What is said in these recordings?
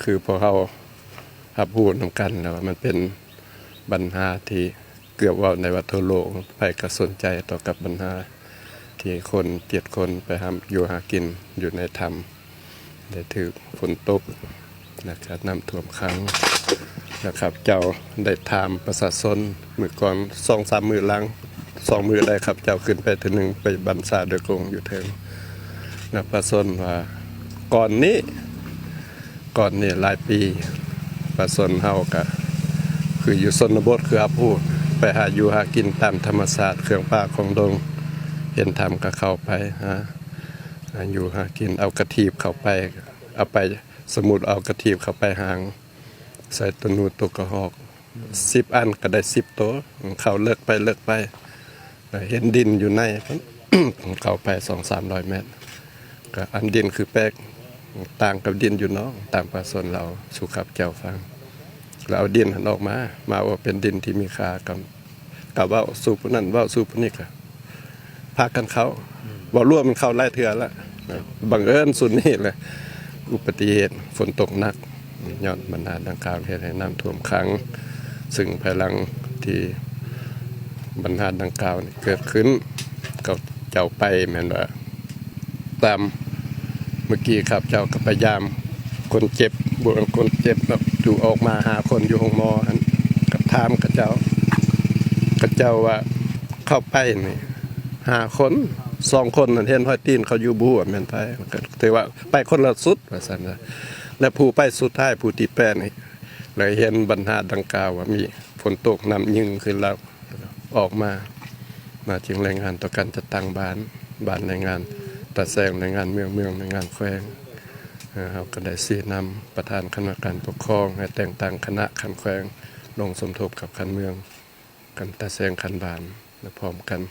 ຄືພວກເຮົາຮັບຮູ້ນຳກັນແລ້ວວ່າ ມັນເປັນບັນຫາທີ່ເກືອບເວົ້າໄດ້ວ່າທົ່ວໂລກ ໃຜກໍສົນໃຈຕໍ່ກັບບັນຫາທີ່ຄົນເຈັດຄົນໄປຫາຢູ່ຫາກິນຢູ່ໃນຖ້ຳ ໄດ້ຖືກຝົນຕົກ ແລະ ກະນ້ຳຖ້ວມຂັງ ແລະ ຂ້າພະເຈົ້າໄດ້ຖາມປະຊາຊົນ ມື້ກ່ອນສອງສາມມື້ຫຼັງ ສອງມື້ໄດ້ ຂ້າພະເຈົ້າຂຶ້ນໄປເທື່ອໜຶ່ງ ໄປບັນຊາໂດຍກົງຢູ່ເທິງ ແລະ ປະຊາຊົນວ່າ ກ່ອນນີ້ ກ່ອນນີ້ຫຼາຍປີ ປະຊາຊົນເຮົາກະຄືຢູ່ຊົນນະບົດ ຄືຮັບຮູ້ ໄປຫາຢູ່ຫາກິນຕາມທຳມະຊາດ ເຄື່ອງປ່າຂອງດົງ ເຫັນຖ້ຳກະເຂົ້າໄປຫາ ຫາຢູ່ຫາກິນ ເອົາກະຖີບເຂົ້າໄປ ເອົາໄປ ສົມມຸດເອົາກະຖີບເຂົ້າໄປຫາງ ໃສ່ໂຕໜູໂຕກະຮອກ ສິບອັນກະໄດ້ສິບໂຕ ເຂົ້າເລິກໄປເລິກໄປ ເຫັນດິນຢູ່ໃນ ເຂົ້າໄປສອງສາມຮ້ອຍແມັດ ກະອັນດິນຄືແປກ ຕ່າງກັບດິນຢູ່ນອກ ຕາມປະຊາຊົນລາວສູ່ຂ້າພະເຈົ້າຟັງ ລະເອົາດິນຫັ້ນອອກມາ ມາວ່າເປັນດິນທີ່ມີຄ່າ ກະ ກະເວົ້າສູ່ຜູ້ນັ້ນ ເວົ້າສູ່ຜູ້ນີ້ ກະພາກັນເຂົ້າ ເວົ້າລວມມັນເຂົ້າຫຼາຍເທື່ອລະ ບັງເອີນຊຸດນີ້ແຫຼະ ອຸປະຕິເຫດຝົນຕົກໜັກ ຍ້ອນບັນຫາດັ່ງກ່າວເຮັດໃຫ້ນ້ຳຖ້ວມຂັງ ຊຶ່ງພາຍຫຼັງທີ່ບັນຫາດັ່ງກ່າວນີ້ເກີດຂຶ້ນ ເຂົາເຈົ້າໄປແມ່ນວ່າ ຕາມ ເມື່ອກີ້ຂ້າພະເຈົ້າກໍໄປຢາມຄົນເຈັບ ບວກຄົນເຈັບເນາະ ຢູ່ອອກມາຫ້າຄົນຢູ່ໂຮງໝໍຫັ້ນ ກໍຖາມເຂົາເຈົ້າ ເຂົາເຈົ້າວ່າເຂົ້າໄປນີ້ຫ້າຄົນ ສອງຄົນນັ້ນເຫັນຮອຍຕີນເຂົາຢູ່ ບໍ່ຮູ້ວ່າແມ່ນໃຜ ກໍຖືວ່າໄປຄົນລະຊຸດວ່າຊັ້ນນະ ແລະ ຜູ້ໄປສຸດທ້າຍຜູ້ທີແປດນີ້ ເລີຍເຫັນບັນຫາດັ່ງກ່າວວ່າມີຝົນຕົກນ້ຳຍິງຂຶ້ນແລ້ວ ອອກມາ ມາຈຶ່ງລາຍງານຕໍ່ການຈັດຕັ້ງບ້ານ ບ້ານລາຍງານຕາແສງ ລາຍງານເມືອງ ເມືອງລາຍງານແຂວງ ເອີ ເຮົາກໍໄດ້ຊີ້ນຳປະທານຄະນະການປົກຄອງ ໃຫ້ແຕ່ງຕັ້ງຄະນະຂັ້ນແຂວງ ລົງສົມທົບກັບຂັ້ນເມືອງ ຂັ້ນຕາແສງ ຂັ້ນບ້ານ ແລະ ພ້ອມກັນ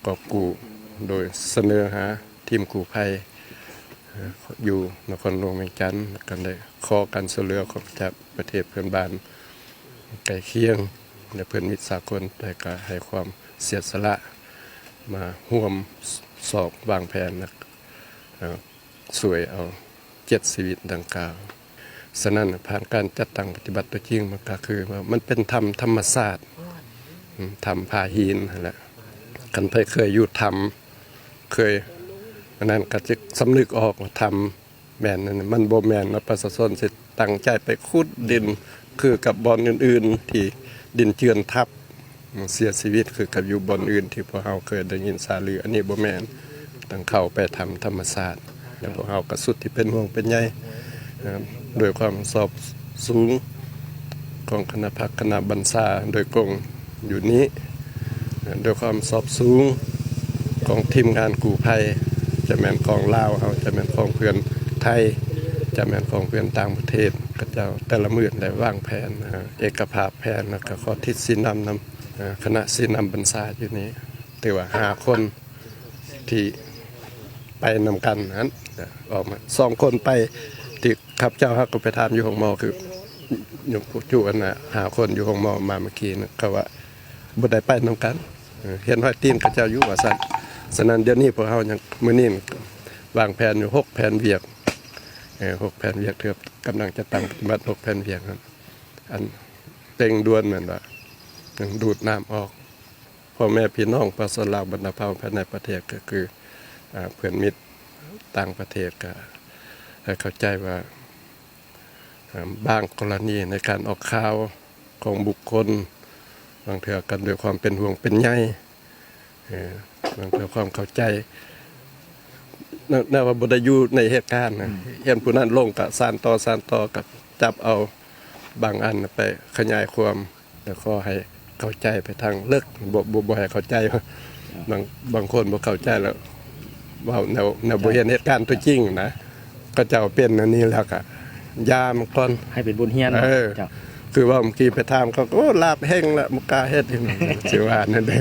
ກອບກູ້ໂດຍສະເໜີຫາທີມກູ້ໄພ ເອີ ຢູ່ນະຄອນຫຼວງວຽງຈັນ ແລະ ກໍໄດ້ຂໍການຊ່ວຍເຫຼືອຂອງຈາກປະເທດເພື່ອນບ້ານໃກ້ຄຽງ ແລະ ເພື່ອນມິດສາກົນ ແຕ່ກໍໃຫ້ຄວາມເສຍສະຫຼະມາຮ່ວມຊອກວາງແຜນ ແລະ ເອີ ຊ່ວຍເອົາເຈັດຊີວິດດັ່ງກ່າວ. ສະນັ້ນ ຜ່ານການຈັດຕັ້ງປະຕິບັດຕົວຈິງ ມັນກໍຄືວ່າມັນເປັນຖ້ຳທຳມະຊາດ ອືມ ຖ້ຳຜາຫີນຫັ້ນແຫຼະ. ຄັນໃຜເຄີຍຢູ່ຖ້ຳ ເຄີຍອັນນັ້ນ ກໍຈະສຳນຶກອອກວ່າຖ້ຳ ແມ່ນ ມັນບໍ່ແມ່ນວ່າປະຊາຊົນຊິຕັ້ງໃຈໄປຂຸດດິນ ຄືກັບບ່ອນອື່ນໆ ທີ່ດິນເຈື່ອນທັບ ເສຍຊີວິດ ຄືກັບຢູ່ບ່ອນອື່ນທີ່ພວກເຮົາເຄີຍໄດ້ຍິນຂ່າວລື. ອັນນີ້ບໍ່ແມ່ນ ຕ້ອງເຂົ້າໄປຖ້ຳທຳມະຊາດ ແລະ ພວກເຮົາກໍສຸດທີ່ເປັນຫ່ວງເປັນໃຍ ເອີ ໂດຍຄວາມສອບສູງຂອງຄະນະພັກຄະນະບັນຊາໂດຍກົງຢູ່ນີ້ ໂດຍຄວາມສອບສູງຂອງທີມງານກູ້ໄພ ຈະແມ່ນຂອງລາວເຮົາ ຈະແມ່ນຂອງເພື່ອນໄທ ຈະແມ່ນຂອງເພື່ອນຕ່າງປະເທດ ເຂົາເຈົ້າແຕ່ລະມື້ໄດ້ວາງແຜນ ເອີ ເອກະພາບແຜນ ແລ້ວກໍຂໍທິດຊີ້ນຳນຳ ເອີ ຄະນະຊີ້ນຳບັນຊາຢູ່ນີ້ ຖືວ່າຫ້າຄົນທີ່ໄປນຳກັນຫັ້ນ ອອກມາສອງຄົນໄປ ທີ່ຂ້າພະເຈົ້າຫາກໍໄປຖາມຢູ່ໂຮງໝໍ ຄືຢູ່ຈຸອັນນ່າ ຫ້າຄົນຢູ່ໂຮງໝໍມາເມື່ອກີ້ນະ ເຂົາວ່າບໍ່ໄດ້ໄປນຳກັນ ເອີ ເຫັນຮອຍຕີນເຂົາເຈົ້າຢູ່ວ່າຊັ້ນ. ສະນັ້ນ ດຽວນີ້ພວກເຮົາຍັງ ມື້ນີ້ວາງແຜນຢູ່ຫົກແຜນວຽກ ເອີ ຫົກແຜນວຽກ ເທື່ອກຳລັງຈັດຕັ້ງປະຕິບັດຫົກແຜນວຽກ ອັນເລັ່ງດ່ວນແມ່ນວ່າຍັງດູດນ້ຳອອກ ພໍ່ແມ່ພີ່ນ້ອງປະຊາຊົນລາວບັນດາເຜົ່າພາຍໃນປະເທດ ກໍຄື ອາ ເພື່ອນມິດຕ່າງປະເທດ ກໍໃຫ້ເຂົ້າໃຈວ່າ ອາ ບາງກໍລະນີໃນການອອກຂ່າວຂອງບຸກຄົນ ບາງເທື່ອກໍດ້ວຍຄວາມເປັນຫ່ວງເປັນໃຍ ເອີ ບາງເທື່ອຄວາມເຂົ້າໃຈ ແນວ ແນວວ່າບໍ່ໄດ້ຢູ່ໃນເຫດການນະ ອືມ ເຫັນຜູ້ນັ້ນລົງກະສານຕໍ່ ສານຕໍ່ ກະຈັບເອົາບາງອັນໄປຂະຫຍາຍຄວາມ ແລ້ວຂໍໃຫ້ເຂົ້າໃຈໄປທາງເລິກ ບໍ່ ບໍ່ ບໍ່ໃຫ້ເຂົ້າໃຈ ບາງ ບາງຄົນບໍ່ເຂົ້າໃຈແລ້ວເວົ້າແນວ ແນວບໍ່ເຫັນເຫດການຕົວຈິງນະ ເຂົາເຈົ້າເປັນອັນນີ້ແລ້ວກະຢ່າມັນກ່ອນ ໃຫ້ເປັນບົດຮຽນ ເອີ ເຈົ້າ ຄືເວົ້າເມື່ອກີ້ໄປຖາມເຂົາກໍ ໂອ້ ລາບແຮງລະ ບໍ່ກ້າເຮັດ ຊິວ່ານັ້ນເດ້.